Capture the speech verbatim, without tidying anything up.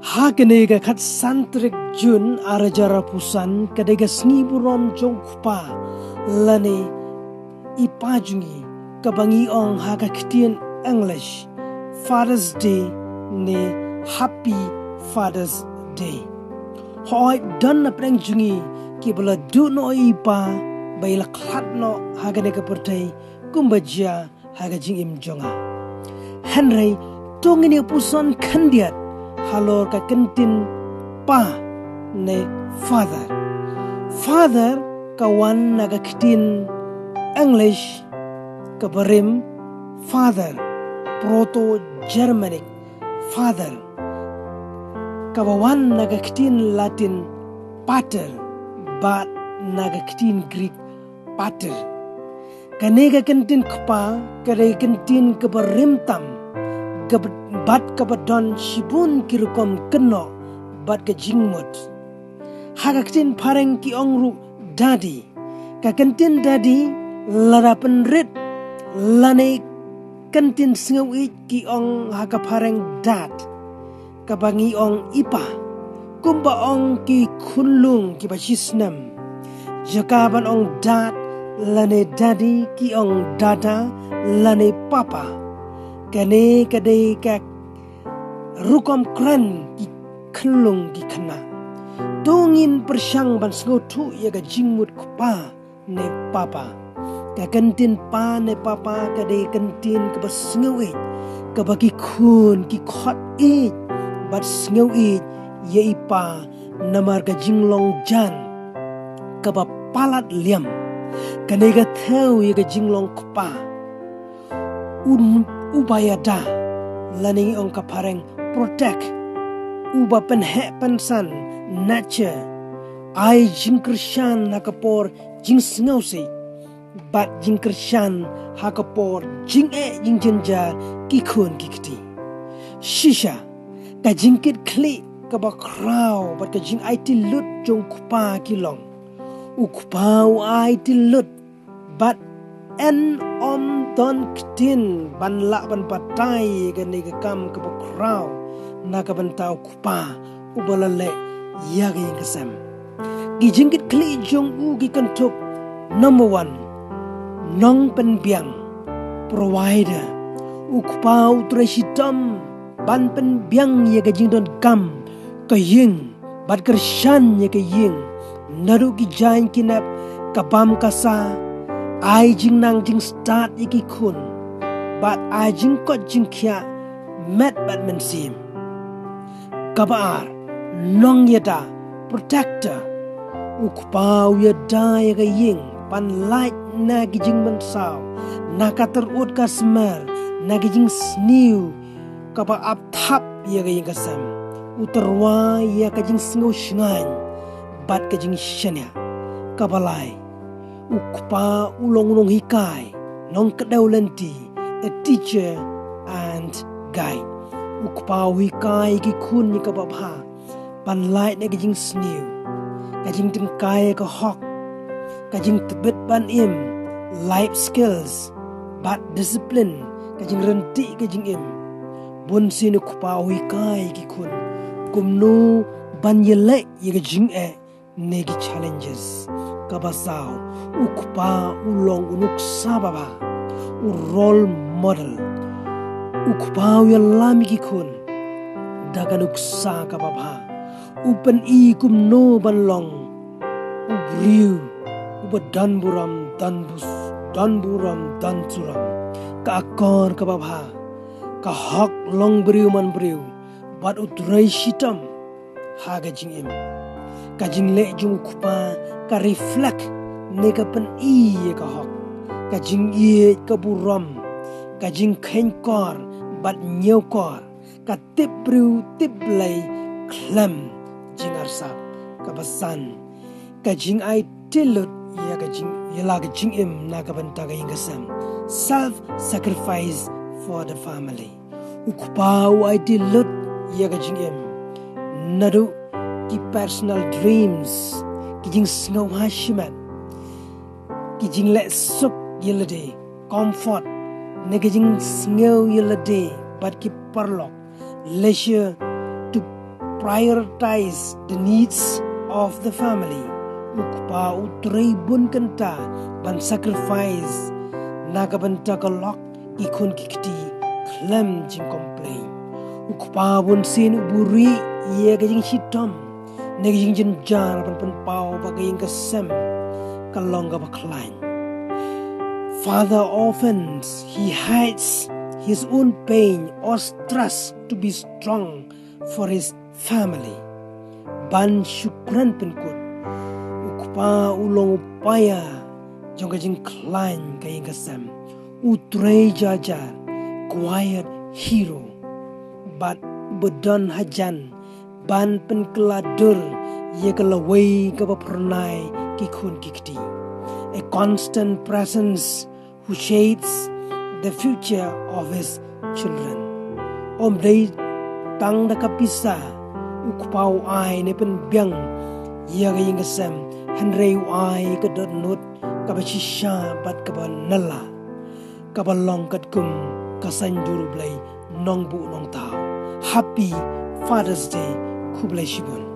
Ha kane ka khatsan tarik Jun ar hajar arphew san ka dei ka sngi burom jong u kpa lane i pa jong ngi, kaba ngi ong ha ka ktien English Father's Day ne Happy Father's Day. Hooid, don na pdeng jong ngi kiba la duh noh ïa i pa ba i la khlad noh ha kane ka pyrthei kumba jia ha ka jingim jong nga. Hynrei to ngin ïa puson khyndiat halor ka kyntien pa ne father. Father ka wan na ka ktien English kaba rim father, Proto-Germanic father, kaba wan na ka ktien Latin pater bad na ka ktien Greek pater. Kane ka kyntien kpa ka dei ka kyntien kaba rim tam, kaba, bad kaba don shibun ki rukom kynnoh bad ka jingmut. Ha ka ktien phareng ki ong ruh daddy. Ka kyntien daddy lada pynrit lane kyntien sngewbha ki ong ha ka phareng dad, kaba ngi ong i pa. Kumba ong ki khunlung kiba shisnem, jaka ban ong dad lane daddy ki ong dada lane papa. Kane ka dei ka rukom kren ki khunlung ki khynnah. To ngin pyrshang ban sngewthuh ïa ka jingmut kpa ne papa. Ka kyntien pa ne papa ka dei ka kyntien kaba sngewbha, kaba ki khun ki khot ïeit bad sngewbha ïa i pa namar ka jinglong jan kaba palat liam. Kane ka thew ïa ka jinglong kpa. Un uba ïada lane ngi ong ka phareng protect, uba pynheh pynsan, nurture, ai jingkyrshan ha ka por jingsngewsih bad jingkyrshan ha ka por jingeh jingjynjar ki khun ki kti. Shisha ka jingkitkhlieh kaba khraw bad ka jingaiti lut jong u kpa ki long. U kpa u aiti lut bad yn ym don ktien ban lah ban batai kane ka kam kaba khraw na ka bynta u kpa uba la leh ïa ka ïing ka sem. Ki jingkitkhlieh jong u ki kynthup: number one, nongpynbiang, provider. U kpa u trei shitom ban pynbiang ïa ka jingdonkam ka ïing bad kyrshan ïa ka ïing, naduh ki jaiñ ki nep, ka bam ka sa, ai jingnang jingstad ïa ki khun bad ai jingkoit jingkhiah met bad mynsiem. Kaba ar, nongïada, protector. U kpa u ïada ïa ka ïing ban lait na ki jingmynsaw, na ka tyrut ka smer, na ki jingsniew kaba ap thap ïa ka ïing ka sem. U tyrwa ïa ka jingsngew shngaiñ bad ka jingshaniah. Kaba lai, u kpa u long u nonghikai, nongkdew lynti, a teacher and guide. U kpa u hikai ïa ki khun ïa kaba bha ban lait na ka jingsniew, ka jingtyngkai ïa ka hok, ka jingtbit ban im, life skills bad discipline, ka jingryntih ka jingim. Bunsien u kpa u hikai ïa ki khun kumno ban ïaleh ïa ka jingeh ne ki challenges. Kaba saw, u kpa u long u nuksa babha, u role model. U kpa u ïalam ïa ki khun da ka nuksa kaba bha. U pyni kumno ban long u briew uba don burom, don bus, don burom, don surom. Ka akor kaba bha, ka hok long briew man briew, bad u trei shitom ha ka jingim. Ka jingleh jong u kpa ka reflect ne ka pyni ïa ka hok, ka jingïeit, ka burom, ka jingkheiñ kor bad ñiewkor, ka tip briew tip Blei khlem jingarsap. Kaba san, ka jingaiti lut ïa ka jing, ïa la ka jingim na ka bynta ka ïing ka sem. Self sacrifice for the family. U kpa u aiti lut ïa ka jingim, naduh ki personal dreams, ki jingsngewbha shimet, ki jingleh suk ïa lade, comfort, ne ki jingsngew ïa lade bad ki paralok, leisure to prioritize the needs of the family. U kpa u trei bun kynta ban sacrifice na ka bynta ka lok ki khun ki kti khlem jingcomplain. U kpa bun sien u buhrieh ïa ka jingshitom ne ka jingjynjar ban pynpaw ba ka ïing ka sem ka long kaba khlaiñ. Father often he hides his own pain or stress to be strong for his family. Ban shu kren pynkut, u kpa u long u paia jong ka jingkhlaiñ ka ïing ka sem. U trei jar jar, quiet hero. Bad u ba don hajan ban pynkylla dur ïa ka lawei kaba phyrnai ki khun ki kti. A constant presence who shapes the future of his children. Ym dei tang da ka pisa u kpa u ai ne pynbiang ïa ka ïing ka sem, hynrei u ai ka dohnud kaba shisha bad kaba nylla, kaba long katkum ka saiñdur U Blei nongbuh nongthaw. Happy Father's Day. Khublei shibun.